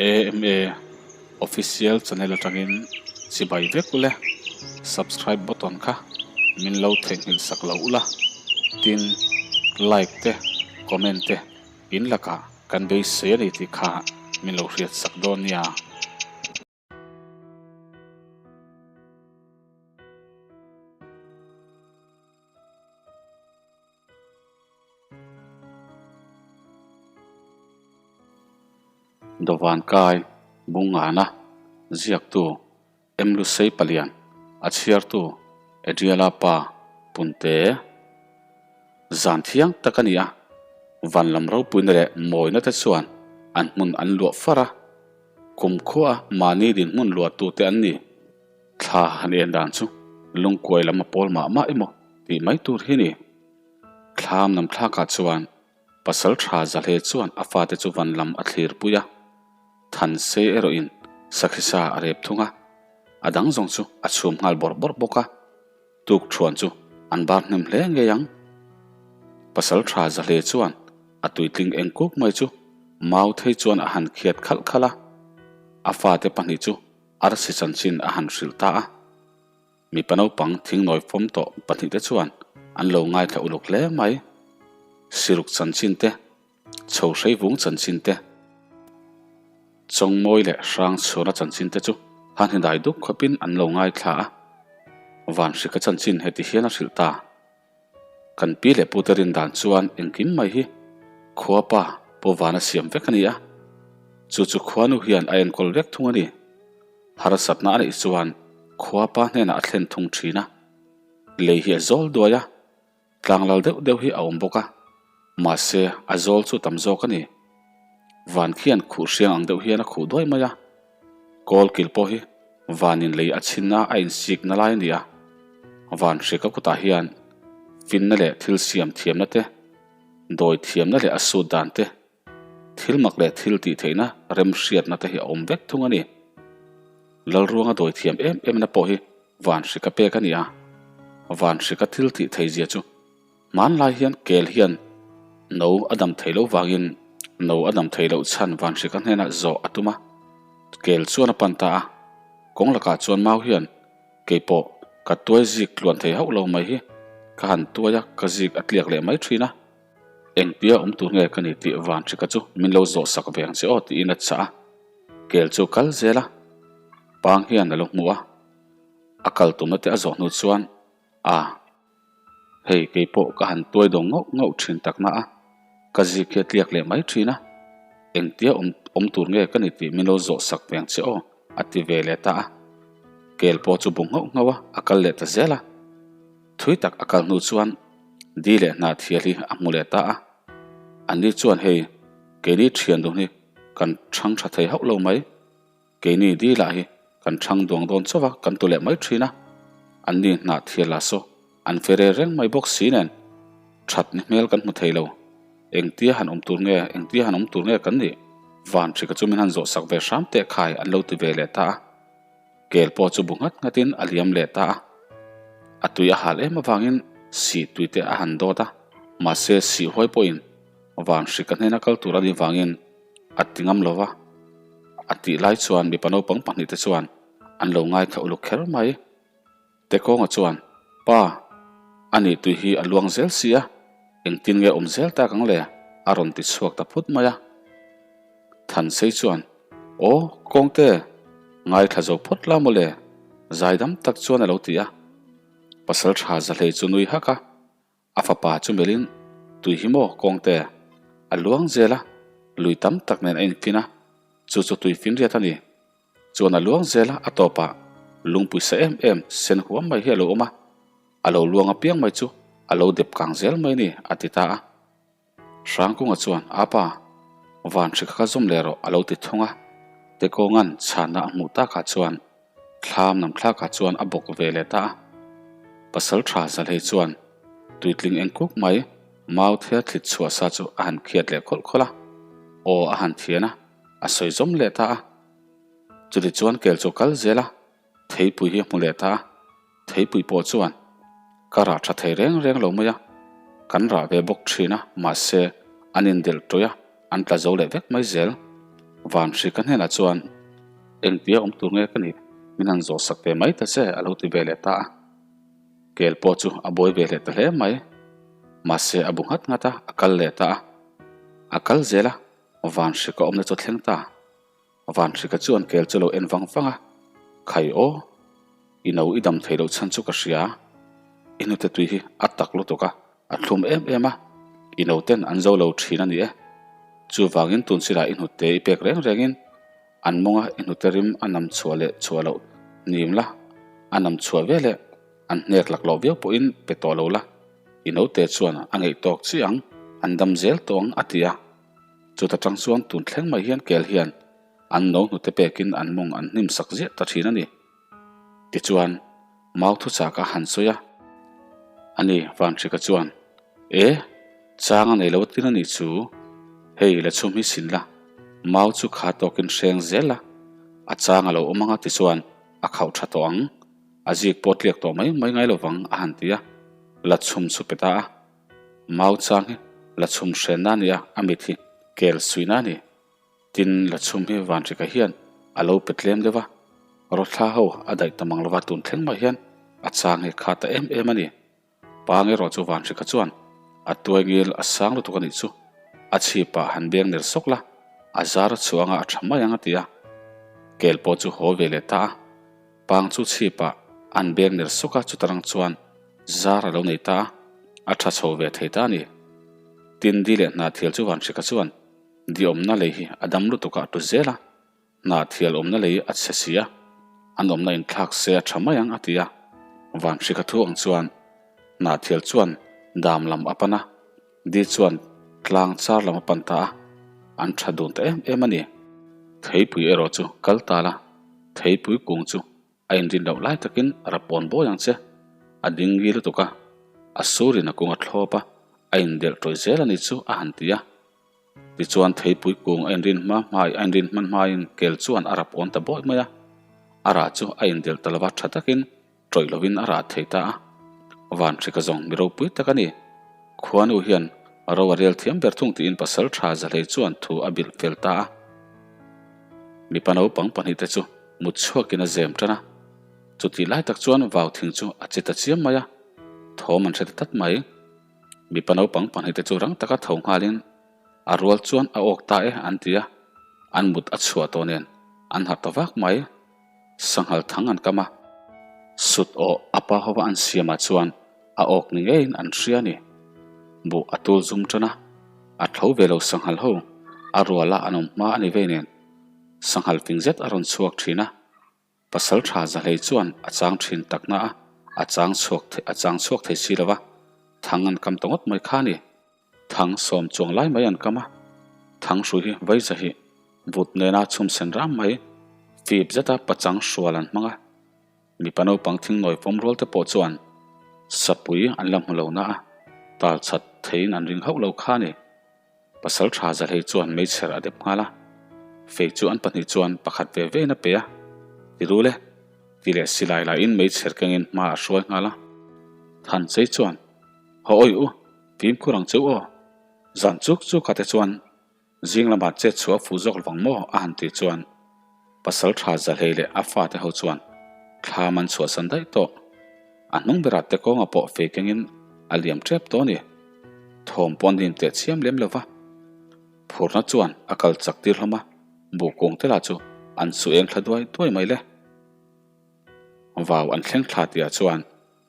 AMA Official channel atangin chibai vek ule subscribe button kha min lo theihnghilh sak lo ula tin like te comment te in lakah kan beisei a ni tih kha min lo hriat sak dawn nia. Dawvan kai Bungana ziaktu Emlusei Palian a chhiartu Adriala pa Punte zan thiang tak a ni a, van lam ropuina leh mawina te chuan an hmun an luah far a, kumkhua mahni dinhmun luahtute an ni. Thla han en dan chu lungkuai lam a pawl mah mah emaw tih mai tur hi ni. Thlam lam thlakah chuan pasal tha Zahle chuan a fate chu van lam a thlir pui a, Thansei erawhin sakhisa a rep thung a, a dang zawng chu a chhum nghal bawrh bawrh bawk a, tuk thuan chu an bar hnem hle ngei ang. Pasal tha Zahle chuan a tuitling eng kuk mai chu mau thei chuan a han khiat khalh khalh a, a fate pahnih chu Arsi chanchin a han hrilh ta a, mipa naupang thingnawi fawm tawh pahnihte chuan an lo ngaithla uluk hle mai. Siruk chanchin te, chho hreivung chanchin te, Chawngmawi leh Hrangchhuana chanchin te chu han hidai duk khawpin an lo ngaithla a, Vanhrika chanchin heti hian a hrilh ta. Kan pi leh pute rin dan chuan engkim mai hi khua pa pawh vana siam vek a ni a, chu chu khuanu hian a enkawl vek thung a ni. Harsatna a neih chuan khua pa hnenah a thlen thung thin a, lei hi a zawl duai a, tlanglal deuh deuh hi a awm bawk a, mahse a zawl chu tam zawk a ni. Van khian khuh hriang ang deuh hian a khuh duai mai a, kawl kil pawh hi Vanin lei a chhinna a insikna lai a ni a, van hrika kutah hian finna leh thil siam thiamna te, dawi thiamna leh a sut dan te, thil mak leh thil tih theihna remhriatna te hi a awm vek thung a ni. Lalruanga dawi thiam em emna pawh hi van hrika pek a ni a, van hrika thil tih theizia chu Hmanlai hian kel hian no a dam thei lo vangin no a dam thei loh chhan Vanhrika hnenah zawh a tum a, kel chuan a pan ta a. Kawng lakah chuan mau hian keipawh ka tuai zik tluan thei hauh lo mai hi ka han tuai a, ka zik a tliak leh mai thin a. Engtia awm tur nge ka ni tih Vanhrika chu min lo zawh sak ve ang che aw tiin a chah a. Kel chu kal zel a, pang hian a lo hmu a, a kal tumna te a zawh hnu chuan a. Hei kei pawh ka han tuai dawng ngauh ngauh thin tak na a, ka zik hi a tliak leh mai thin a, engtia awm awm tur nge ka ni tih min lo zawh sak ve ang che aw a ti ve leh ta a. Kel pawh chu bu nghauh nghauh a, a kal leh ta zel a. Thui tak a kal hnu chuan di leh hna thial hi a hmu leh ta a. Anni chuan hei keini thian dun hi kan thang tha thei hauh lo mai. Keini dilah hi kan thang duang dawn chauh a, kan tu leh mai thin a. Anni hnah thial lah saw an fere reng mai bawk si nen that ni hmel kan hmu thei lo. Engtia han awm tur nge, engtia han awm tur nge kan nih? Van hrika chu min han zawh sak ve hram teh khai an lo ti ve leh ta a. Kel pawh chu bu nghat nghatin a liam leh ta a. A tui a hal em avangin sih tui te a han dawt a, mahse sih huai pawhin van hrika hnena kal tur a nih vangin A ti ngam lo va, a tih lai chuan mipa naupang pahnihte chuan an lo ngaithla uluk kher mai. Tekawnga chuan, Pa, a nih tui hi a luang zel si a, engtin nge awm zel tak ang le? a rawn ti chhuak ta phut mai a. Thansei chuan, Aw, Kawngte, ngaithla zo phawt la maw le? Zaidam tak chuan a lo ti a. Pasal tha Zahlei chu nui hak a. A fapa chu melhin, Tui hi maw, Kawngte? A luang zel a, lui tam tak nen a infin a, chu chu tui finriat a ni. Chuan a luang zel a, a tawpah lungpui sa em em sen huam mai hi a lo awm a, a lo luang apiang mai chu a lo dep kang zel mai ni, a ti ta a. Hrangkunga chuan, A pa, van hri kha ka zawm leh rawh, a lo ti thung a. Tekawnga'n chhanna a hmuh takah chuan Thlam lam thlakah chuan a bawk ve leh ta a. Pasal tha Zalhei chuan tuitling eng kuk mai mau thia thlit chhuah sa chu a han khiat leh khawlh khawlh a, aw a han thian a, a sawi zawm leh ta a. Chuti chuan kel chu a kal zel a, theipui hi a hmu leh ta a. Theipui pawh chuan ka rah tha thei reng reng lo mai a, kan rah ve bawk thin a, mahse an indelh tawih a, an tla zo leh vek mai zel. Vanhrika hnenah chuan, Engtia awm tur nge ka nih? Min han zawh sak ve mai ta che, a lo ti ve leh ta a. Kel pawh chu a buai ve leh ta hle mai. Mahse a bu nghat nghat a, a kal leh ta a. A kal zel a, Vanhrika awmna chu a thleng ta. Vanhrika chuan kel chu lo en vang vang a, Khai aw, i no i dam thei loh chhan chu ka hria. I hnute tui hi a tak lutuk a, a thlum em em a, i no ten an zo lo thin a ni e. Chuvangin tun chirah i hnute i pek reng rengin an mawnga i hnute rim a nam chhuah leh chhuah loh nim la, a nam chhuah ve leh an hnek lak loh viau pawhin pe tawh lo la, i note chuan a ngeih tawk chiah ang, an dam zel tawh ang a ti a. Chuta tang chuan tun thleng mai hian kel hian an no hnute pekin an mawng an hnim sak ziah ta thin a ni. Tichuan, mau thuchak a han sawi a. Ani, Vanhrika chuan, E, chang a nei lo atin a nih chu, hei la chhum hi sin la, mau chu kha tawkin hreng zel la, a chang a lo awm ang a tichuan a khauh tha tawh ang, a zik pawh tliak tawh mai mai ngai lovang a han ti a, la chhum chu pe ta a. Mau chang hi la chhum hrenna a ni a, a mit hi kel suihna a ni. Tin, la chhum hi Vanhrika hian a lo pe tlem deuh a, rawthla ho a daih ta mang lova tun thleng mai hian a chang hi kha ta em em a ni. Pang erawh chu Vanhrika chuan a tuai ngil a sang lutuk a nih chu, a chhipah han beng ner sawk la, a zar a chhuah anga a tha mai ang a ti a. Kel pawh chu haw ve leh ta a, pang chu chhipah an beng ner sawk a, chutarang chuan Zar a lo nei ta a, a tha chho ve thei ta a ni. Tin, di leh hnahthial chu Vanhrika chuan di awmna lei hi a dam lutuk a, a tu zel a, hnahthial awmna lei a chhe si a, an awmna inthlak se a tha mai ang a ti a. Vanhrika thu ang chuan hnahthial chuan dam lam a pan a, di chuan tlang char lam a pan ta a, an tha dun ta em em a ni. Theipui erawh chu kal ta la, theipui kung chu A inrin loh lai takin a rapawn bawi ang che. A ding ngil lutuk a, a surin a kung a thlawp a, a indelh tawih zel a ni chu a han ti a. Tichuan theipui kung a inrin hma hmai a inrin hman hmain kel chuan a rapawn ta bawi mai a. A rah chu a indelh ta lova tha takin tawih lovin a rah thei ta a. Vanhrika zawng mi ropui tak a ni. Khuanu hian ro a rel thiam ber thung tiin pasal tha Zahlei chuan thu a bilh fel ta a. Mipa naupang pahnihte chu mut chhuakin a zem tan a. Chutih lai tak chuan vau thing chu a che ta chiam mai a, thawm an hre ta tlat mai. Mipa naupang pahnihte chu rang taka tho nghalin a rual chuan a awk ta e an ti a, an mut a chhuah tawh nen an harh ta vak mai. Sanghal thang an kam a, sut aw a pa hova an siamah chuan a awk ni ngeiin an hria a ni. Buh a tul zum tan a, a tho ve lo sanghal ho a ruala an awm hma a ni vei nen. Sanghal fing zet a rawn chhuak thin a, pasal tha Zahlei chuan a chang thin tak na a, a chang chhuak a chang chhuak thei si lo va, thang an kam ta ngawt mai kha a ni. Thang sawm chuang lai mai an kam a, thang hrui hi vaiza hi vut nena chhum sen ram mai, fip zeta pachang hrual an hmang a, mipa naupang thingnawi fawm rual te pawh chuan sapui an la hmu lo na a, tal chat theiin an ring hauh lo kha a ni. Pasal tha Zahlei chuan meichher a dep nghal a, fei chu an pahnih chuan pakhat ve vein a pe a, Ti ru le, ti leh silai lahin meichher kengin hma a hruai nghal a. Thanchei chuan, Haw awi u, fimkhur ang cheu aw, zan chuk chuk a te chuan zing lamah chet chhuah a fuh zawk lovang maw a han tih chuan pasal tha Zahlei leh a fate ho chuan thlam an chhuahsan daih tawh. A hnung berah te kawnga pawh fei kengin a liam tep tawh a ni. Thawm pawh an dim teh chiam lem lova. Phurna chuan a kal chak tir hlawm a, buh kung te lah chu an su eng thla duai duai mai le. Vau an thleng thla tihah chuan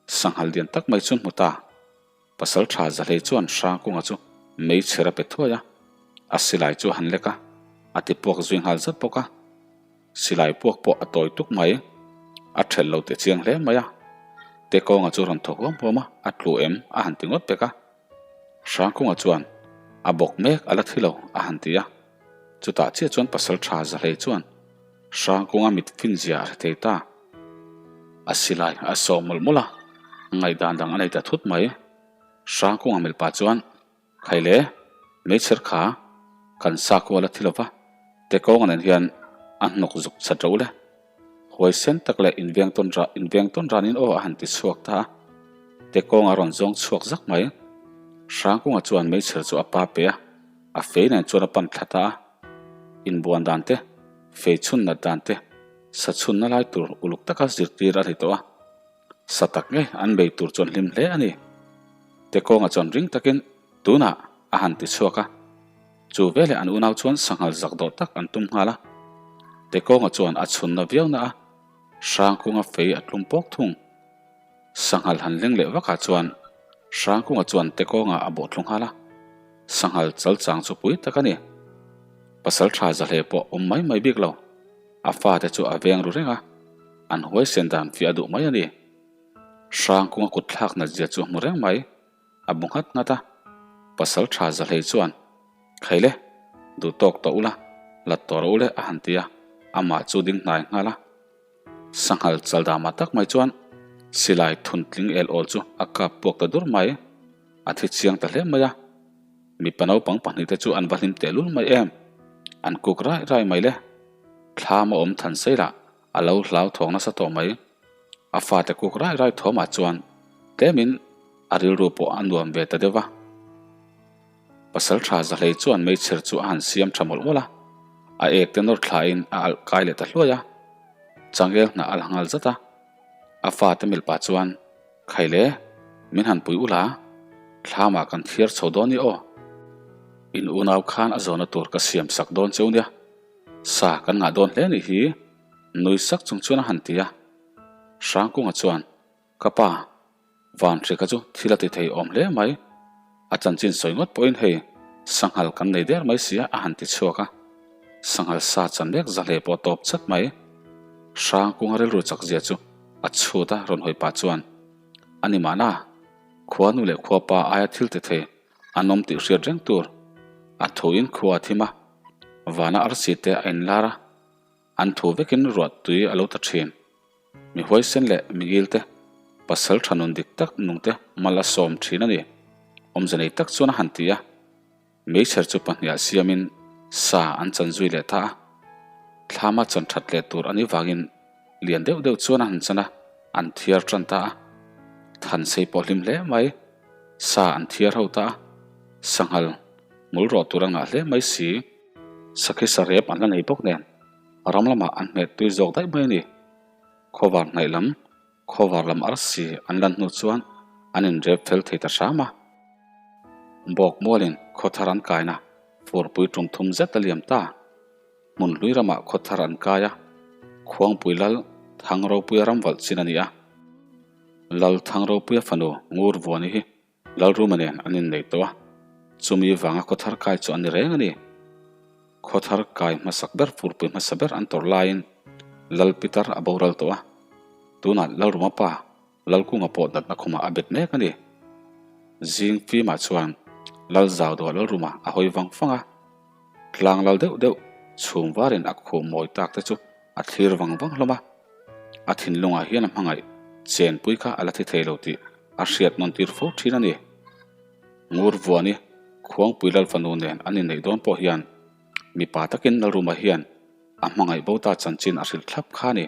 sanghal lian tak mai chu hmu ta. Pasal tha Zahlei chuan Hrangkunga chu meichher a pe thuai a, a silai chu a han lek a, a ti puak zui nghal zat bawk a. Silai puak pawh a tawi tuk mai, a thelh lo teh chiang hle mai a. Tekawnga chu rawn thaw huam huam a, a tlu em a han ti ngawt pek a. Hrangkunga chuan, A bawk mek a la thi lo a han ti a. Chutah chiah chuan pasal tha Zahlei chuan Hrangkunga mit fin zia a hre thei ta. A silai a sawh mawlh mawlh a, ngaihdan dang a nei ta thut mai. Hrangkunga melh pah chuan, Khaile, meichher kha kan sa kual a thi lo va, Tekawnga nen hian a hnawk zuk chat ro le. Huai sen tak leh inveng tawn ra inveng tawn ranin aw a han ti chhuak ta a. Tekawnga rawn zawng chhuak zak mai. Hrangkunga chuan meichher chu a pa pe a, a fei nen chuan a pan thla ta a. Inbuan dan te, fei chhun nat dan te, sa chhunna lai tur uluk taka zirtir a ni tawh a. Sa tak nge an bei tur chuan hlim hle a ni. Tekawnga chuan ring takin tunah a han ti chhuak a. Chu veleh an unau chuan sanghal zak dawh tak an tum nghal a. Tekawnga chuan a chhunna viau na a, Hrangkunga fei a tlum pawk thung. Sanghal han leng leh vakah chuan Hrangkunga chuan Tekawnga a bawh thlu nghal a. Sanghal chal chang chu pui tak a ni. Pasal tha zahle pawh awm mai mai bik lo. A fate chu a veng ru reng a, an huaisen dan fiah a duh mai a ni. Hrangkunga kut thlak nat zia chu a hmu reng mai, a bu nghat nghat a. Pasal tha Zahlei chuan, Khaile, duh tawk tawh ula, lat tawh rawh ule a han ti a, amah chu ding hnai nghal a. Sanghal chaldamah tak mai chuan silai thun tling el awl chu a kap puak ta dur mai, a thi chiang ta hle mai a. Mipa naupang pahnihte chu an va hlim tehlul mai em? An kuk rai rai mai le. Thlam a awm than seilah a lo hlau thawng nasa tawh mai. A fate kuk rai rai thawmah chuan tlemin a rilru pawh a nuam ve ta deuh va. Pasal tha Zahlei chuan meichher chu a han siam tha mawlh mawlh a, a ek te nawr thlain a alh kai leh ta hluai a. Changel hnah a la nghal zat a. A fate melh pah chuan Khaile, min han pui ula, thlamah kan thiar chho dawn i aw. In unau khan a zawhna tur ka siam sak dawn cheu nia, sa kan ngah dawn hle nih hi, nui sak chung chuan a han ti a. Hrangkunga chuan, Ka pa, Vanhrika chu thil a ti thei awm hle mai, a chanchin sawi ngawt pawhin hei sanghal kan nei der mai sia a han ti chhuak a. Sanghal sa chan mek zahle pawh tawp chat mai. Hrangkunga rilru chak zia chu a chhut a rawn hawi pah chuan, A ni mahna, khua nu leh khua pa aia thil ti thei an awm tih hriat reng tur. A thuin khua a thim a, vana arsi te a inlar a, an thu vekin ruah tui a lo ta thin. Mi huaisen leh migil te, pasal tha nun dik tak nung te mal a sawm thin a ni. Awmze nei tak chuan a han ti a. Meichher chu pahniha siamin sa an chan zui leh ta a, thlama chan that leh tur a nih vangin lian deuh deuh chuan a han chan a, an thiar tan ta a. Thansei pawh hlim hle mai, sa an thiar ho ta a, sanghal hmul rawh tur a ngah hle mai si. Sakhi sarep an la nei bawk nen ram lamah an hmet tui zawk daih mai a ni. Khawvar hnaih lam Khawvar lam arsi an lan hnu chuan an inrep fel thei ta hram a. Bawk mualin khawthar an kaina furpui tum thum zet a liam ta. Hmun hlui ramah khawthar an kai a, Khuangpui Lal Thangropuia ram valh chin a ni a. Lal Thangropuia fanu Ngurvuani hi Lalruma nen an inneih tawh a, chumi vanga khawthar kai chu a ni reng a ni. Khawthar kai hmasak ber furpui hmasa ber an tawrh laiin Lal Pitar a boral tawh a, tunah Lalruma pa Lalkunga pawh natna khumah a bet mek a ni. Zing fimah chuan Lal Zaudaw Lalruma a hawi vang vang a, tlang lal deuh deuh chhum varin a khuh mawi tak te chu a thlir vang vang hlawm a. A thinlungah hian a hmangaih chenpui kha a la thi thei lo tih a hriat nawn tir fo thin a ni. Ngurvuani Khuangpui Lal fanu nen an inneih dawn pawh hian mipa takin Lalruma hian a hmangaih bo ta chanchin a hrilh thlap kha a ni.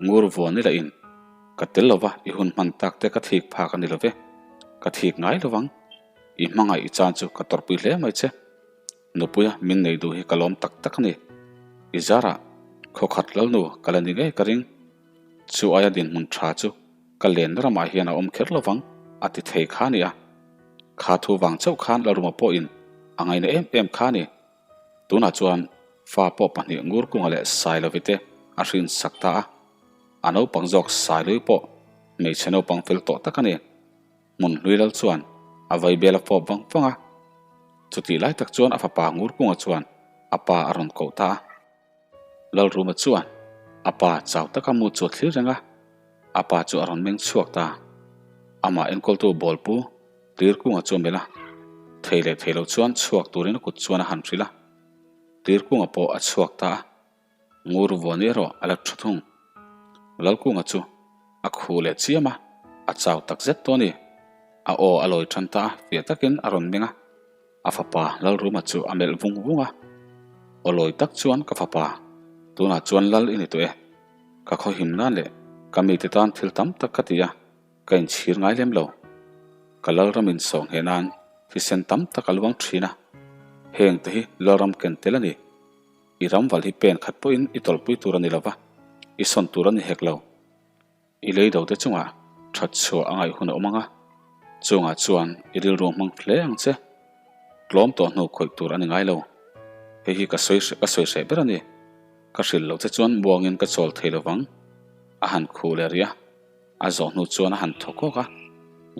Ngurvuani lahin, Ka tel lova i hun hman tak te ka thik phak a ni lo ve, ka thik ngai lovang. I hmangaih i chan chu ka tawrhpui hle mai che. Nupuia min nei duh hi ka lawm tak tak a ni. I zarah khawkhat Lalnu ka la ni ngei ka ring. Chu aia dinhmun tha chu ka lenna ramah hian a awm kher lovang a ti thei kha a ni a. Kha thu vang chauh khan Lalruma pawhin a ngaina em em kha a ni. Tunah chuan fa pawh pahnih Ngurkunga leh Sailovi te a hrinsak ta a. A naupang zawk Sailovi pawh hmeichhe naupang fel tawh tak a ni. Hmun hlui lal chuan a vai bel a fawp vang vang a. Chutih lai tak chuan a fapa Ngurkunga chuan a pa a rawn koh ta a. Lalruma chuan a pa chau taka mu chu a thlir reng a, a pa chu a rawn meng chhuak ta. Amah enkawltu bawlpu Tirkunga chu a melh a, thei leh thei lo chuan chhuak turin a kut chuan a han hrilh a. Tirkunga pawh a chhuak ta a, Ngur vuan erawh a la thu thung. Lalkunga chu a khuh leh chiam a, a chau tak zet tawh a ni. A aw a lawi tan ta a, fiah takin a rawn meng a. A fapa Lalruma chu a melh vung vung a, Aw lawi tak chuan ka fapa, tunah chuan Lal i ni tawh e. Ka khawhim nan leh ka mite tan thil tam tak ka ti a, ka inchhir ngai lem lo. Ka Lalram insawh ngheh nan thisen tam tak a luang thin a, heng te hi Lalram ken tel a ni. I ramval hi pen khat pawhin i tawlhpui tur a ni lo va, i sawn tur a ni hek lo. I leido te chungah that chhuah a ngaih hun a awm ang a, chungah chuan i rilru hmang hle ang che. Tlawm tawh hnu khawih tur a ni ngai lo. Hei hi ka sawi ka sawi hreh ber a ni. Ka hrilh loh che chuan muangin ka chawl thei lo vang. A han khuh leh rih a, a zawh hnu chuan a han thaw kawk a,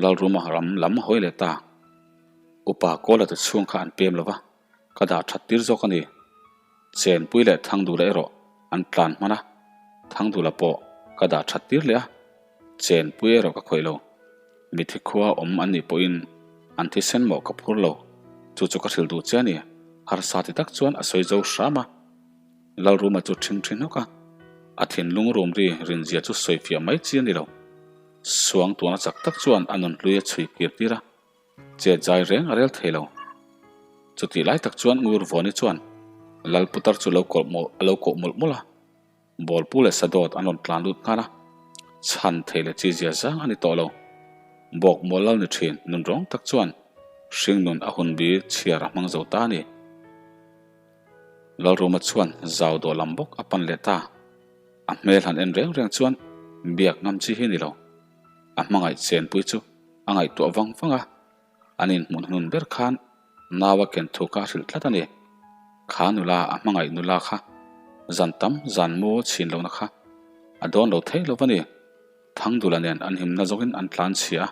Lalruma ram lam a hawi leh ta. Upa Kawla te chhung kha an pem lo va, ka dah that tir zawk a ni. Chenpui leh Thangdula erawh an tlan hman a, Thangdula pawh ka dah that tir leh a, Chenpui erawh ka khawih lo. Mithi khua awm an nih pawhin an thisen mawh ka phur lo, chu chu ka hrilh duh che a ni, harsa ti tak chuan a sawi zo hram a. Lalruma chu ṭhing ṭhi hnawk a, a thinlung rum ri rinzia chu sawi fiah mai chi a ni lo. Suang tuana chak tak chuan a nunhlui a chhui kir tir a. Chet zai reng a rel thei lo. Chutih lai tak chuan Ngur Vawni chuan Lal Putar chu lo kawlh mawlh a lo kawh mawlh mawlh a. Bawlpu leh Sadawt an rawn tlan lut nghal a. Chhan thei leh chi zia zang a ni tawh lo. Bawk mawl lal ni thin nun rawng tak chuan hringnun a hun bi chhiar a hmang zo ta a ni. Lalruma chuan zau dawh lam bawk a pan leh ta. A hmel han en reng reng chuan biak ngam chi hi ni lo. A hmangaih chenpui chu a ngaihtuah vang vang a, an inhmuh hnun ber khan nau a ken thu kha a hrilh tlat a ni. Kha nula a hmangaih nula kha zan tam zan mu chhin lohna kha a dawn lo thei lo va ni. Thangdula nen an himna zawngin an tlan chhia a,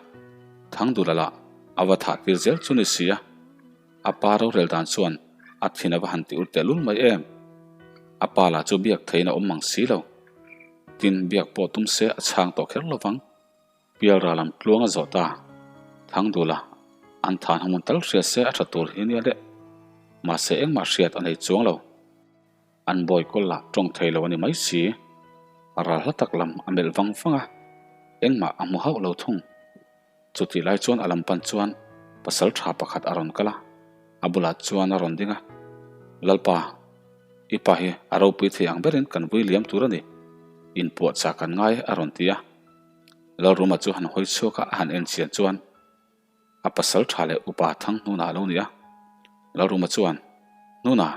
Thangdula lah a va thah tir zel chu ni si a. A pa rorel dan chuan a thin a va han ti ur tehlul mai em. A pa lah chu biak theiin a awm mang si lo. Tin, biak pawh tum se a chhang tawh kher lo vang. Pialra lam tluang a zawh ta. Thangdula, an than hamun tal hria se a tha tur hi nia le. Mahse engmah hriat a nei chuang lo. An bawi kawl lah tawng thei lo a ni mai si. Ral hla tak lam a melh vang vang a, engmah a hmu hauh lo thung. Chutih lai chuan a lam pan chuan pasal tha pakhat a rawn kal a, a bulah chuan a rawn ding a, Lalpa, i pa hi a ropui thei ang berin kan vui liam tur a ni, inpuahchah kan ngai a rawn ti a. Lalruma chu han hawi chhuak a, a han en chian chuan a pasal tha leh upa thang hnunah a lo ni a. Lalruma chuan, Hnuna,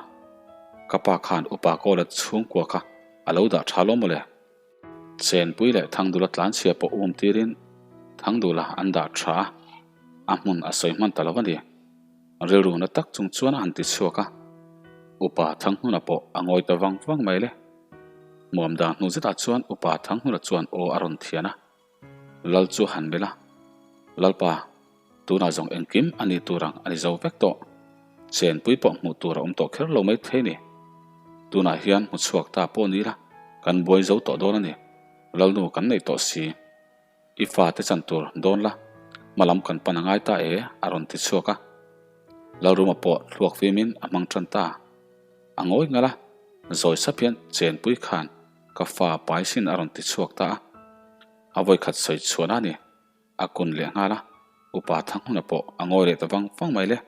ka pa khan upa Kawla chhungkua kha a lo dah tha lawm mawle. Chenpui leh Thangdula tlanchhia pawh um tirin Thangdula an dah tha a, a hmun a sawi hman ta lo a ni. Rilru na tak chung chuan a han ti chhuak a, Upa Thanghnuna pawh a ngawi ta vang vang mai le. Hmuam dan hnu zetah chuan Upa Thanghnuna chuan aw a rawn thian a, Lal chu han melh a, Lalpa, tunah zawng engkim a ni tur ang a ni zo vek tawh. Chenpui pawh hmuh tur a awm tawh kher lo mai thei ni. Tunah hian hmu chhuak ta pawh ni ila, kan buai zo tawh dawn a ni. Lalnu kan neih tawh si. I fate chan tur dawn la, hma lam kan pan a ngai ta e, a rawn ti chhuak a. Lalruma pawh thluak fimin a hmang tan ta. A ngawi ngal a, zawi sap hian chenpui khan ka fa pai sin a rawn ti chhuak ta a. A vawikhat sawi chhuahna a ni. A kun leh nghal a, upa Thanghuna pawh a ngawi leh ta vang vang mai le.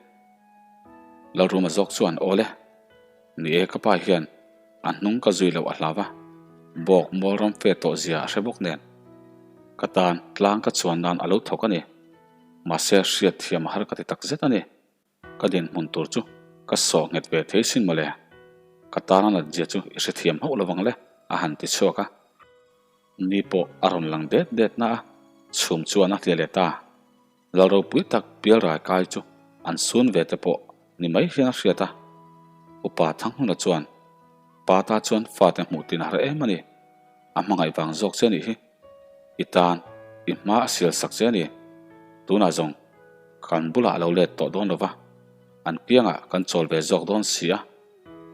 Lalruma zawk chuan, Aw le, ni e ka pa hian a hnung ka zui loh a hlau a, bawk mual ram fe tawh zia a hre bawk nen. Ka tan tlang ka chuan nan a lo thawk a ni. Mahse hriat thiam a har ka ti tak zet a ni. Ka dinhmun tur chu ka sawh nghet ve thei sin mawle. Ka tan a nat zia chu i hrethiam hauh lo vang le, a han ti chhuak a. Ni pawh a rawn lang det det na a, chhum chuan a hliah leh ta. Lal ropui tak pialrai kai chu an sun ve te pawh ni mai hian a hriat a. Upa Thanghuna chuan, Pa ta chuan fate hmuh tin a har em a ni. A hmangaih vang zawk che a nih hi. I tan i hma a sial sak che a ni. Tunah zawng kan bulah a lo let tawh dawn lo va, an piangah kan chawl ve zawk dawn si a.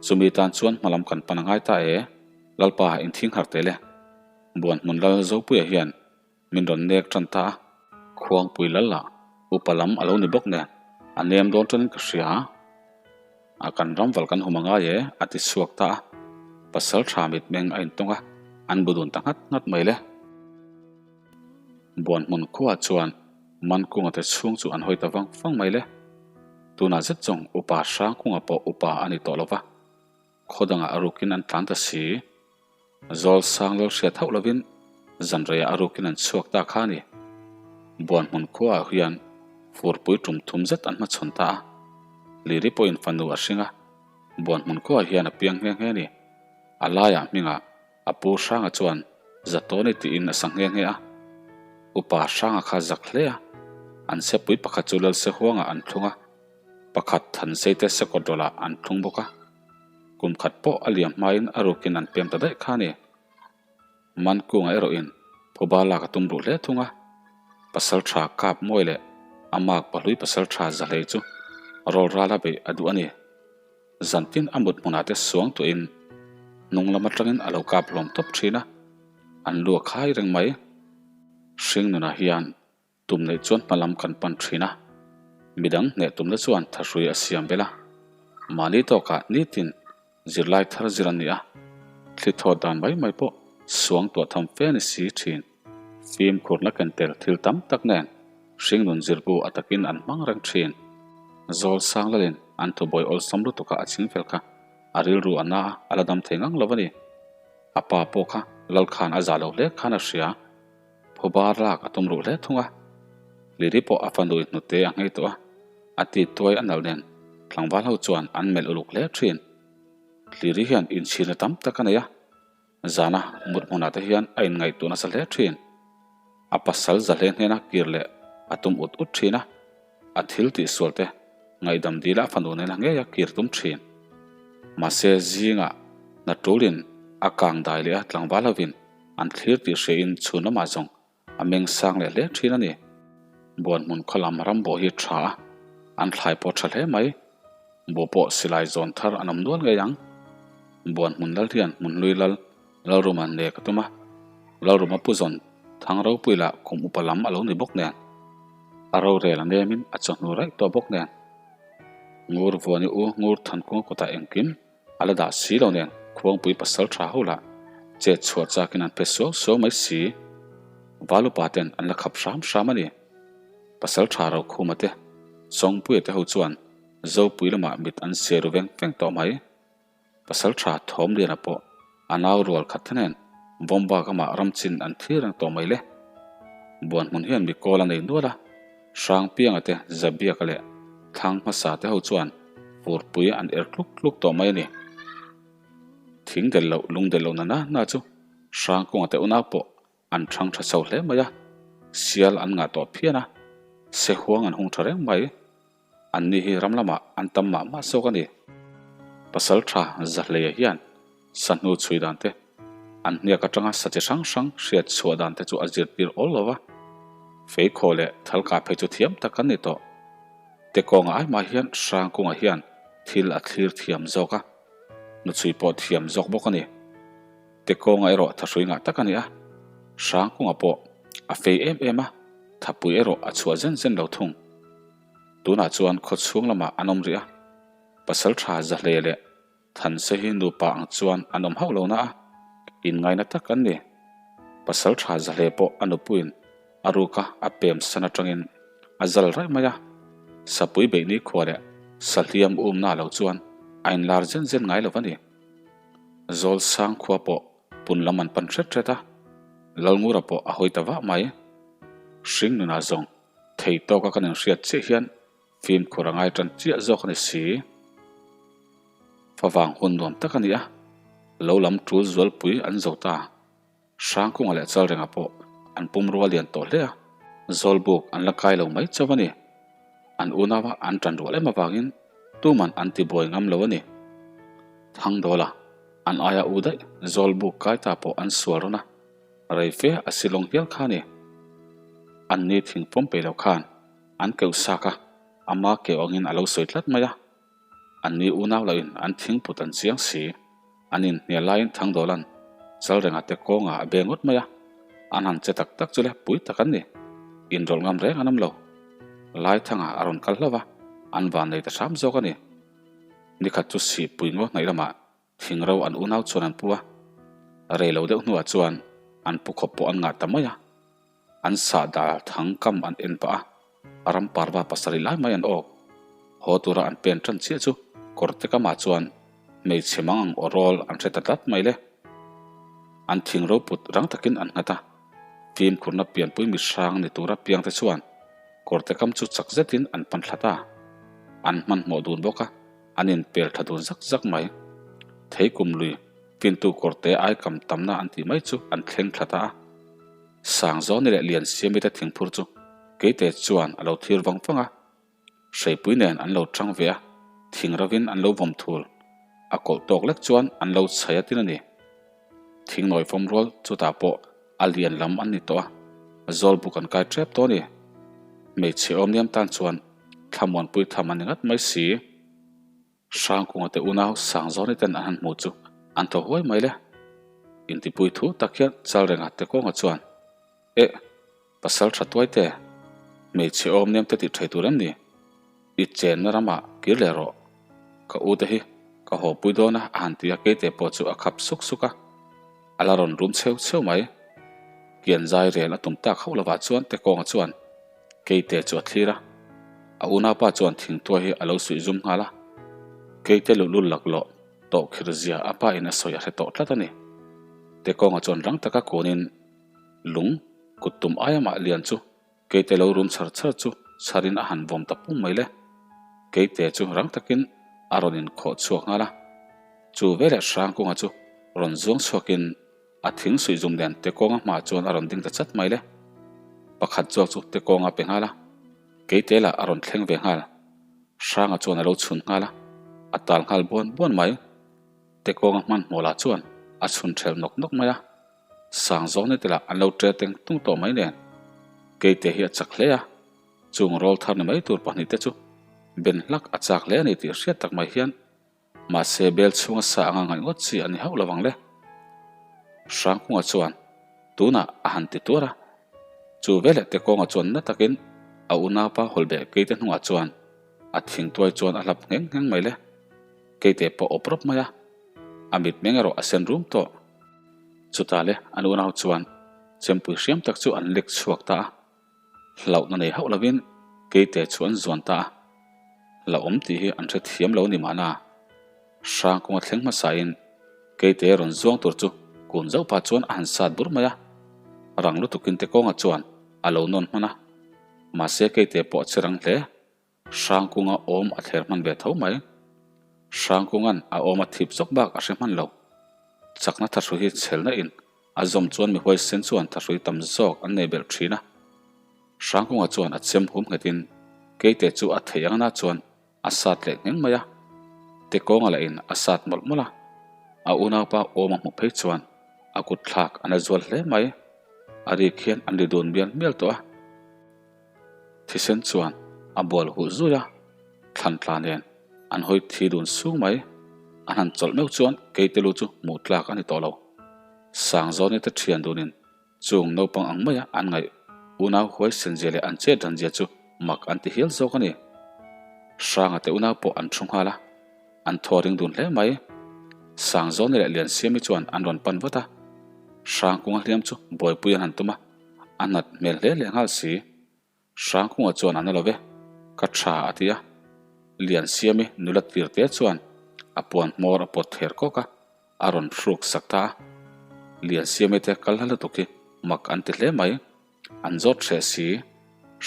Chumi tan chuan hmalam kan pan a ngai ta e, Lalpa inthing har teh le. Buanhmun Lal Zopuia hian min rawn nek tan ta a. Khuangpui lal lah upa lam a lo ni bawk nen a nem dawn tanin ka hria a. A kan ram val kan hum a ngai e a ti chhuak ta a. Pasal tha mitmeng a intawng a, an bu dun ta nghat nghat mai le. Buanhmun khuaah chuan Mankunga te chhung chu an hawi ta vang vang mai le. Tunah zet zawng upa Hrangkunga pawh upa a ni tawh lo va, khaw dangah a rukin an tlan ta si. Zawl sang lal hriat hauh lovin zanreiah a rukin an chhuak ta kha a ni. Buanhmun khuaah hian furpui tum thum zet an hmachhawn ta a, Liri pawhin fanu a hring a. Buanhmun khuaah hian a piang nghe nghe a ni. A laiah hmingah a pu Hranga chuan Zatawni tiin a sa nghe nghe a. Upa Hranga kha zak hle a, an sepui pakhat chu Lalse huangah an thlung a, pakhat Thanseite Sekawtrawlah an thlung bawk a. Kum khat pawh a liam hmain a rukin an pem ta daih kha a ni. Mankunga erawhin phuba lak a tum ruh hle thung a, pasal tha kap mawi leh a mark pahlui pasal tha zahlei chu rawl rala beih a duh a ni. Zantin a mut hmunah te suang tuahin hnung lam atangin a lo kap hlawm tawp thin a, an lu a khai reng mai. Hring nunah hian Tum neih chuan hma lam kan pan thin a, midang hneh tumna chuan thahrui a siam belh a. Mahni tawkah nitin zirlai thar zir an ni a, thli thawt dan mai mai pawh suang tuah tham fe a ni si thin. Fimkhurna ken tel thil tam tak nen hringnun zirbu a takin an hmang reng thin. Zawl sang lalin an thubawi awlsam lutuka a ching fel kha a rilru a na a, a la dam thei ngang lo a ni. A pa pawh kha Lalkhan a zah lo hle khan a hria. Phuba lak a tum ruh hle thung a, Liri pawh a fanu hnute a nghei tawh a, a ti tuai a nalh nen tlangval ho chuan an melh uluk hle thin. Liri hian inchhirna tam tak a nei a, zana mut hmunah te hian a inngaihtuah nasa hle thin. A pasal za hle hnena kir leh a tum ut ut thin a, a thil tihsual te ngaihdam dila a fanu nena ngei a kir tum thin. Mahse zingah hna tulin a kang dai leh a tlangval hovin An thlir tih hriain chhun lamah zawng a meng sang leh hle thin a ni. Buanhmun khaw lam ram bawh hi tha a, an thlai pawh tha hle mai. Buh pawh silai zawn thar an awm nual ngei ang. Buanhmun lal hian hmunhlui lal Lalruma nek a tum a, Lalruma pu zawn thang ropui lah kum upa lam a lo ni bawk nen, a rorel a nemin a chawhnu raih tawh bawk nen. Ngur vuani u Ngur Thankunga kutah engkim A la dah si lo nen Khuangpui pasal tha ho lah chet chhuah chakin an phe suau suau mai si. Valupa ten an la khap hram hram a ni. Pasal tha Rokhuma te, Sawngpuia te ho chuan Zopui lamah mit an siai ru veng veng tawh mai. Pasal tha Thawmliana pawh a nau rual khat te nen Vawmbak amah ramchin an thlir reng tawh mai le. Buanhmun hian mi kawl a nei nual a. Hrangpianga te, Zabiaka leh Thlang hmasa te ho chuan furpui an er tluk tluk tawh mai a ni. Thing del loh, lung del loh na na na chu Hrangkunga te unau pawh an thang tha chho hle mai a, sial an ngah tawh phian a, sehuang an hung tha reng mai. Anni hi ram lamah an tam mah mah zawk a ni. Pasal tha Zahleia hian sahnu chhui dan te, an hniak atanga sa chi hrang hrang hriat chhuah dan te chu a zirtir awl lo va. Feikhaw leh thalka phei chu thiam tak an ni tawh. Tekawnga ai mah hian Hrangkunga hian thil a thlir thiam zawk a, nuchhui pawh thiam zawk bawk a ni. Tekawnga erawh thahrui ngah tak a ni a, Hrangkunga pawh a fei em em a, thapui erawh a chhuah zen zen lo thung. Tunah chuan khaw chhung lamah an awm rih a, pasal tha Zahle leh Thanse hi nupa ang chuan an awm hauh lo na a, inngaina tak an ni. Pasal tha Zahle pawh a nupuiin a ruka a pem san atangin a zal raih mai a, sapui beih nikhua leh sahliam umna lo chuan a inlar zen zen ngai lo a ni. Zawlsang khua pawh pun lam an pan hret hret a, Lalngura pawh a hawi ta vah mai. Hring nunah zawng Thei tawka kan inhriat chiah hian fimkhur a ngai tan chiah zawk a ni si. Favang hun nuam tak a ni a, lo lam tul zualpui an zo ta. Hrangkunga leh Chalrenga pawh an pumrua lian tawh hle a, Zawlbuk an la kai lo mai chauh a ni. An unaua an tan rual em avangin tuman an tibuai ngam lo a ni. Thangdawla an aia u daih Zawlbuk kai ta pawh an sual rawn a. Rei fe a silawng hial kha a ni. Anni thing pawm pei lo khan an keuh sak a, ama keuh angin a lo sawi tlat mai a. Anni unau loin an thing put an chiang si. An inhnial laiin Thangdawla'n Chalrenga te kawngah a be ngawt mai a, an han che tak tak chu le pui tak an ni. Inrawlh ngam reng an awm lo. Laithanga a rawn kal hlauh a, an van nei ta hram zawk a ni. Nikhat chu sihpui ngaw hnaih lamah Thingro an unau chuan an pu a, rei lo deuh hnuah chuan an pu khawp pawh an ngah ta mai a. An sahdal thang kam an en pah a, ram parva pasarih lai mai an awk. Haw tura an pen tan chiah chu kawrte kamah chuan hmeichhe mang ang aw rawl an hre ta tlat mai le. An thingro put rang takin an nghat a, fimkhurna pianpui mi hrang ni tura piangte chuan kawrte kam chu chak zetin an pan thla ta. An hmanhmawh dun bawk a. An inpel tha dun zak zak mai. Theikum lui fintu kawrte aikam tamna an tih mai chu an thleng thla ta a. Sangzawni leh Liansiami te thingphur chu Keite chuan a lo thlir vang vang a. Hreipui nen an lo chang ve a, thing rovin an lo vawm thul. A kawlh tawk lek chuan an lo chhai a tin a ni. Thing nawi fawm rual chutah pawh a lian lam an ni tawh a, zawl buk an kai tep tawh a ni. Hmeichhe awmliam tan chuan thlamuanpui tham a ni ngat mai si. Hrangkunga te unau Sangzawni ten an han hmu chu an thaw huai mai le. Intipui thu tak hian Chalrenga te kawnga chuan, Eh, pasal tha tuai te, hmeichhe awm nem te tih thei tur em ni? I chenna ramah kir leh rawh. Ka u te hi ka haw pui dawn a a han ti a, keite pawh chu a khap suk suk a. A la rawn rum cheu cheu mai. Kian zai rel a tum tak hauh lovah chuan te kawnga chuan Keite chu a thlir a, a unaupa chuan thingtuai hi a lo suih zum nghal a. Keite luhlul laklawh tawh khir zia a pa in a sawi a hre tawh tlat a ni. Tekawnga chuan rang taka kunin lung kut tum aia mah lian chu Keite lo rum chhar chhar chu chharin a han vawm ta pung mai le. Keite chu rang takin a rawn inkhawh chhuak nghal a. Chu veleh Hrangkunga chu rawn zuang chhuakin A thing suih zum nen Tekawnga hmaah chuan a rawn ding ta chat mai le. Pakhat zawk chu Tekawnga pe nghal a, Keite lah a rawn thleng ve nghal. Hranga chuan a lo chhun nghal a, a tal nghal buan buan mai. Tekawnga hmanhmawh lah chuan a chhun thelh nawk nawk mai a, sang zawng ni te lah an lo ṭe teng tung tawh mai nen. Keite hi a chak hle a, chung rawl thar ni mai tur pahnihte chu ben hlak a chak hle a ni tih hriat tak mai hian Mahse, bel chhunga sa anga ngaih ngawt chi a ni hauh lovang le. Hrangkunga chuan tunah a han ti tuar a. Chu veleh Tekawnga chuan na takin a unaupa hawlhbeh Keite hnungah chuan a thingtuai chuan a hlap ngheng ngheng mai le. Keite pawh awp rawp mai a, a mitmeng erawh a sen rum tawh. Chutah le an unau chuan chempui hriam tak chu an lek chhuak ta a. Hlauhna nei hauh lovin Keite chu an zuan ta a, hlauhawm tih hi an hrethiam lo ni mahna. Hrang kawnga thleng hmasain Keite rawn zuang tur chu kun zauh pah chuan a han sat bur mai a, rang lutukin Tekawnga chuan a lo nawn hman a, mahse Keite pawh a che rang hle. Hrangkunga awm a thler hman ve tho mai. Hrangkunga'n a awm a thip zawk bak a hre hman lo. Chakna thahrui hi chhelna in a zawm chuan mi huaisen chuan thahrui tam zawk an nei belh thin a. Hrangkunga chuan a chem hum nghetin Keite chu a thei ang na chuan a sat leh ngheng mai a. Tekawnga lah in a sat mawlh mawlh a. A unaupa awm a hmuh phei chuan a kut thlak a na zual hle mai. A rik hian an ri dun mial mial tawh a. Thisen chuan a bual huh zui a, thlan tla nen an hawi thi dun sung mai. An han chawlh meuh chuan Keite lu chu hmuh tlak a ni tawh lo. Sangzawni te thian dunin chung naupang ang maia an ngaih unau huaisen zia leh an chet dan zia chu mak an ti hial zawk a ni. Hranga te unau pawh an thu nghal a, an thaw ring dun hle mai. Sangzawni leh Liansiami chuan an rawn pan vat a, Hrangkunga hliam chu buaipui an han tum a. A nat hmel hle leh nghal si. Hrangkunga chuan a na lo ve, ka tha a ti a. Liansiami nula tir te chuan a puan hmawr a pawt ther kawk a, a rawn hruk sak ta a. Liansiami te kal hla lutuk hi mak an ti hle mai. An zawt hreh si.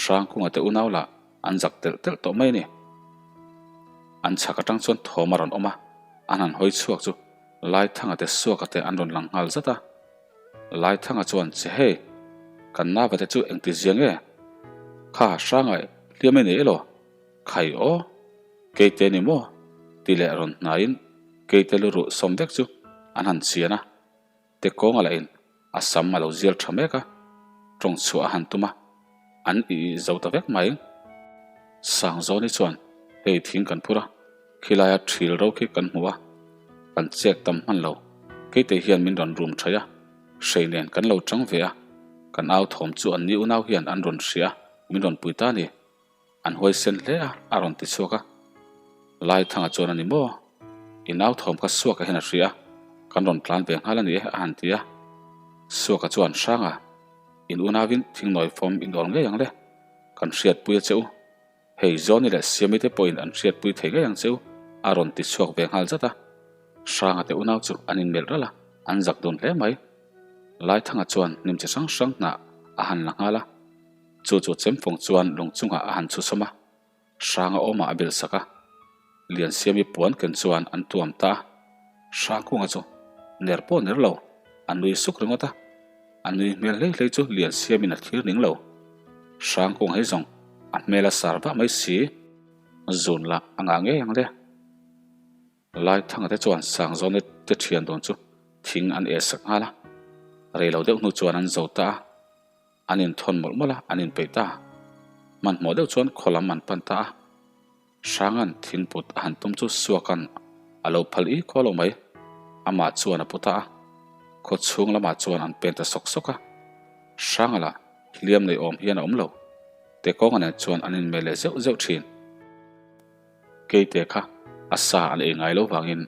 Hrangkunga te unau lah an zak telh telh tawh mai a ni. An chhak atang chuan thawm a rawn awm a, an han hawi chhuak chu Laithanga te Suaka te an rawn lang nghal zat a. Laithanga chuan, Che hei, kan nava te chu engti zia nge? Kha Hrangai hliam i nei elaw? Khai aw, Keite ni maw? ti leh rawn hnaiin Keite lu ruh sawm vek chu an han chian a. Tekawnga lahin a sam a lo zial tha mek a, tawng chhuah a han tum a, an i ih zo ta vek mai. Sangzawni chuan, Hei thing kan phur a, khilaia thil ro khi kan hmu a, kan chek tam hman lo, keite hian min rawn rum thaih a, hrei nen kan lo chang ve a, kan au thawm chu an ni unau hian an rawn hria a, min rawn pui ta a ni. An huaisen hle a, a rawn ti chhuak a. Laithanga chuan a ni maw? I nau thawm kha Suaka hian a hria a, kan rawn tlan ve nghal a ni e, a han ti a. Suaka chuan, Hranga, in unauin thingnawi fawm in awl ngei ang le, kan hriatpui a che u. Hei Zawni leh Siami te pawhin an hriatpui thei ngei ang che u, a rawn ti chhuak ve nghal zat a. Hranga te unau chu an inmelh ralh a, an zak dun hle mai. Laithanga chuan hnim chi hrang hrang hnah a han la nghal a. Chu chu chemfawng chuan lung chungah a han chhusawm a, hranga awmah a belh sak a. Liansiami puan ken chuan an tuam ta a. Hrangkunga chu ner pawh ner lo, a nui suk ringawt a. A nui hmel hlei hlei chu Liansiamin a thlir ning lo. Hrangkunga hi zawng a hmel a sar vah mai si. Zun lah a ngah ngei ang le. Laithanga te chuan Sangzawna te thian dawn chu thing an eh sak nghal a. Rei lo deuh hnu chuan an zo ta a. An inthawn mawlh mawlh a, an inpeih ta. Hmanhmawh deuh chuan khaw lam an pan ta a. Hranga'n thingput a han tum chu Suaka'n a lo phal i khaw lo mai. Amah chuan a pu ta a. Khaw chhung lamah chuan an pen ta sawk sawk a. Hranga lah hliam nei awm hian a awm lo. Tekawnga nen chuan an inmel leh zeuh zeuh thin. Keite kha a sa an ei ngai lo vangin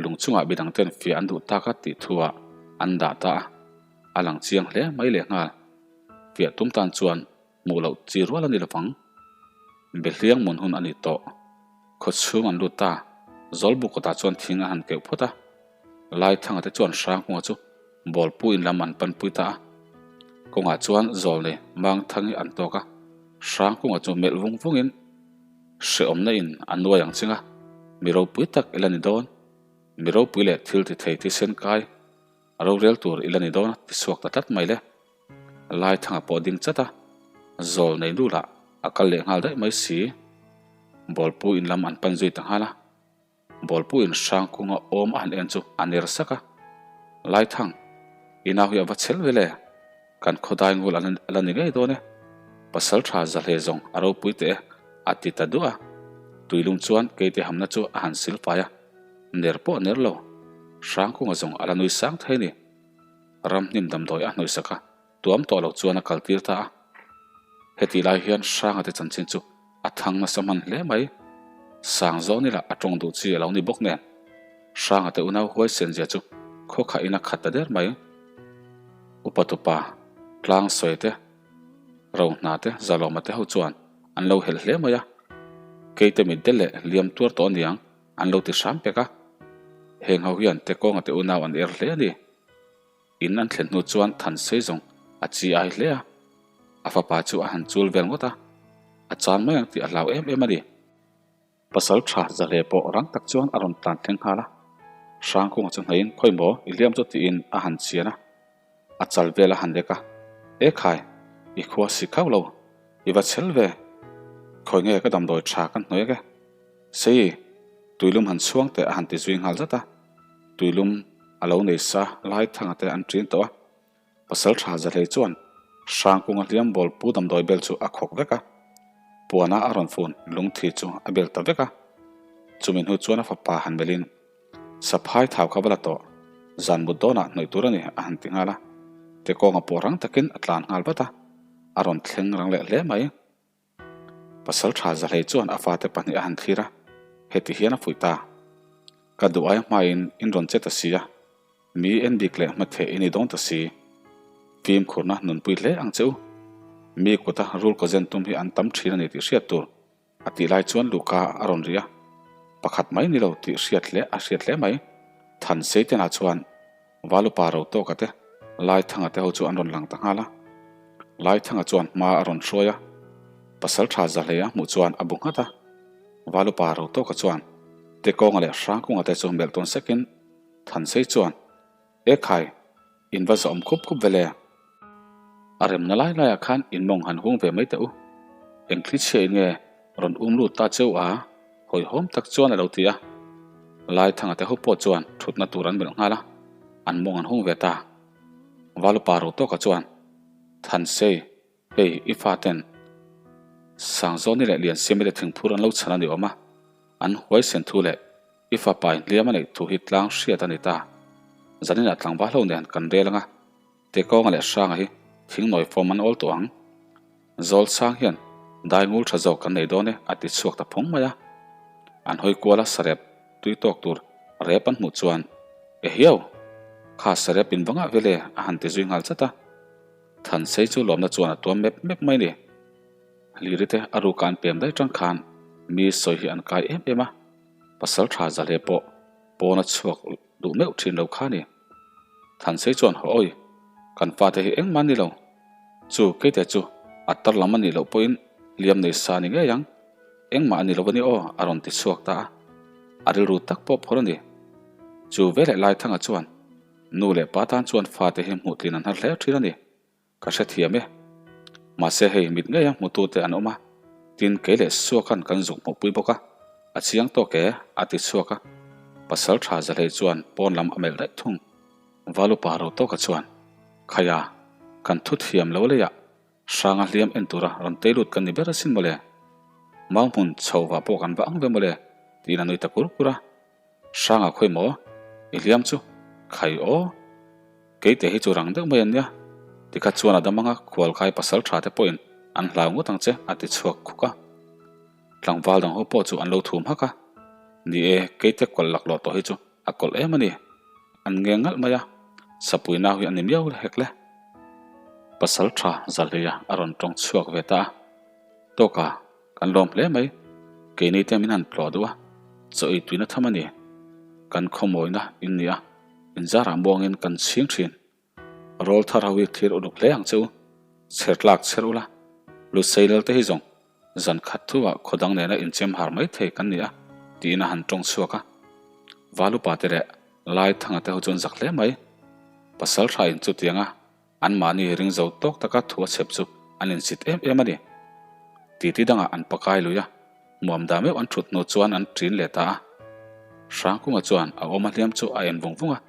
lung chungah midang ten fiah an duh tak a tih thu ah an dah ta a, a lang chiang hle mai leh nghal. Fiah tum tan chuan hmuh loh chi rual a ni lovang. Behliang mun hun a ni tawh. Khaw chhung an lut ta, Zawlbuk kawtah chuan thing a han keuh phawt a. Laithanga te chuan Hrangkunga chu bawlpu in lam an panpui ta a. Kawngah chuan Zawlnei Mangthangi an tawk a, Hrangkunga chu melh vung vungin, Hrehawmna in a nuai ang ching a, mi ropui tak i la ni dawn. Mi ropui leh thil ti thei thisen kai a rorel tur i la ni dawn a ti chhuak ta tlat mai le. Laithanga pawh ding chat a, zawl nei nu lah a kal leh nghal daih mai si. Bawlpu in lam an pan zui ta nghal a. Bawlpu in hrang kunga awm a han en chu a ner sak a, Laithang, i nau hi a va chhel vel e, kan khawdai ngul a la ni ngei dawn e, pasal tha za hle zawng a ropui teh e, a ti ta duah a. Tuilum chuan keite hamna chu a han sil fai a, ner pawh a ner lo, hrang kunga zawng a la nui sang thei a ni. Ramhnim damdawi a hnawih sak a. Tuam tawh lo chuan a kaltir ta a. Hetih lai hian Hranga te chanchin chu a thang nasa hman hle mai. Sangzawn ila a tawng duh chi a lo ni bawk nen. Hranga te unau huaisen zia chu khaw kha in a khat ta der mai. Upa tupa, tlang sawi te, ro hna te, zalawma te ho chuan an lo helh hle mai a. Keite mit del leh liam tuar tawh aniang an lo ti hram pek a. Heng ho hian Tekawnga te unau an er hle a ni. In an thlen hnu chuan Thansei zawng a chi ai hle a, a fapa chu a han chul vel ngawt a, a chan mai ang tih a hlau em em a ni. Pasal tha Zahle pawh rang tak chuan a rawn tlan thleng nghal a, Hrangkunga chu hnaihin khawi maw i hliam chu tiin a han chian a, a chal vel a han lek a, E khai, i khua si khauh lo, i va chhel ve, khawi nge ka damdawi tha kan hnuai ag e. Sei, tuilum han chhuang teh a han ti zui nghal zat a. Tuilum a lo nei sa lai thanga te an ṭin tawh a. Pasal ṭha Zahlei chuan Hrangkunga hliam bawl pu damdawi bel chu a khawk vek a. Puana a rawn fun lungthi chu a bel ta vek a. Chumi hnu chuan a fapa han melhin, Saphai thau kha va la tawh, zan mut dawnah hnawih tur a ni a han ti nghal a. Tekawnga pawh rang takin a tlan nghal vat a, a rawn thleng rang leh hle mai. Pasal tha Zahlei chuan a fate pahnih a han thlir a, heti hian a fuih ta. Ka duh aia hmain in rawn che ta si a, mi en bik leh hmatheh i ni dawn ta si. Fimkhurna nunpui hle ang che u. Mi kuta rul kaw zen tum hi an tam thin a ni tih hriat tur a tih lai chuan Luka a rawn ri a, pakhat mai ni lo tih hriat hle a hriat hle mai. Thansei tenah chuan Valupa ro tawka te, Laithanga te ho chu an rawn lang ta nghal a. Laithanga chuan hma a rawn hruai a, pasal tha Zahlei a hmuh chuan a bu nghat a. Valupa ro tawka chuan Tekawnga leh Hrangkunga te chu melh tawn sekin Thansei chuan, E khai, in va zawm khup khup vel e. A remna lai laiah khan in mawng han hung ve mai teh u. Eng thli chhia in nge rawn um lut ta cheu a? Hawihhawm tak chuan a lo ti a. Laithanga te ho pawh chuan thutna tur an melh nghal a, an mawng an hung ve ta. Valupa ro tawka chuan, Thansei, hei i faten Sangzawni leh Liansiami te thingphur an lo chhan a ni awm a, an huaisen thu leh i fapa inhliam a neih thu hi tlang hriat a ni ta. Zaninah tlangval ho nen kan rel ang a. Tekawnga leh Hranga hi thingnawi fawm an awl tawh ang. Zawlsang hian dai ngul tha zawk kan nei dawn e a ti chhuak ta phawng mai a. An hawi kuala sarep tui tawk tur rep an hmuh chuan, Ehiau! Kha sarep in va ngah vel e a han ti zui nghal chat a. Thansei chu lawmna chuan a tuam mep mep mai ni. Hliri te a ruka an pem daih tang khan mi sawi hi an kai em em a. Pasal tha Zahle pawh pawn a chhuak duh meuh thin lo kha ni. Thansei chuan haw awi, kan fate hi engmah ni lo. Chu keite chu a tar lam a nih loh pawhin hliam nei sa ni ngei ang, engmah a ni lo a ni aw a rawn ti chhuak ta a. A rilru tak pawh phawrh a ni. Chu veleh Laithanga chuan, Nu leh pa tan chuan fate hi hmuh tlin an har hle thin a ni. Ka hrethiam e. Mahse hei mit ngeia hmutute an awm a, tin kei leh Suakhan kan zuk hmuhpui bawk a, a chiang tawk e, a ti chhuak a. Pasal tha Zahlei chuan pawn lam a melh daih thung. Valupa ro tawka chuan, Khaia, kan thu thiam lo leiah Hranga hliam en tura rawn tei lut kan ni ber asin mawle. Mau hmun chho vah pawh kan va ang ve mawle, tiin a nui ta kur kur a. Hranga khawi maw? I hliam chu? Khai aw. Keite hi chu rang deuh mai an nia. Tikha chuan a dam anga khualkai pasal tha te pawhin an hlau ngawt ang che a ti chhuak khuk a. Tlangval dang ho pawh chu an lo thum hak a. Ni e, keite kawlh laklawh tawh hi chu a kawlh em a ni. An nge ngalh mai a, sapui nau hi a ni miau hek le. Pasal tha Zahleia a rawn tawng chhuak ve ta a. Tawka, kan lawm hle mai. Keini te min han tlawh duh a, chaw ei tuina tham a ni. Kan khawmawina in ni a, inzarah muangin kan chhing thin. Rawl thar ho hi thlir uluk hle ang che u, chher tlak chher ula, Lusei lal te hi zawng zan khat thu ah khaw dang nena inchem har mai thei kan ni a, tiin a han tawng chhuak a. Valupa te leh Laithanga te ho chuan zak hle mai. Pasal tha in chutiang a anmahni ring zo tawk taka thu a chhep chu an insit em em a ni. Titi dangah an pakai lui a. Muam dah meuh an thut hnu chuan an ṭin leh ta a. Hrangkunga chuan a awm a hliam chu a en vung vung a,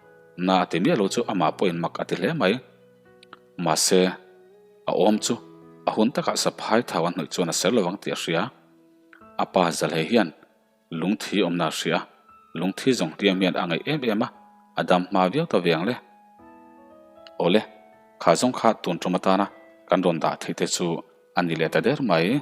na a ti miah lo chu amah pawhin mak a ti hle mai. Mahse, a awm chu a hun takah saphai thau a hnawih chuan a ser lo ang tih a hria. A pa Zalhe hian lungthi awmna a hria a, lungthi zawng hliam hian a ngaih em em a, a dam hma viau ta ve ang le. Awle, kha zawng kha tun ṭum atana kan rawn dah theih te chu a ni leh ta der mai.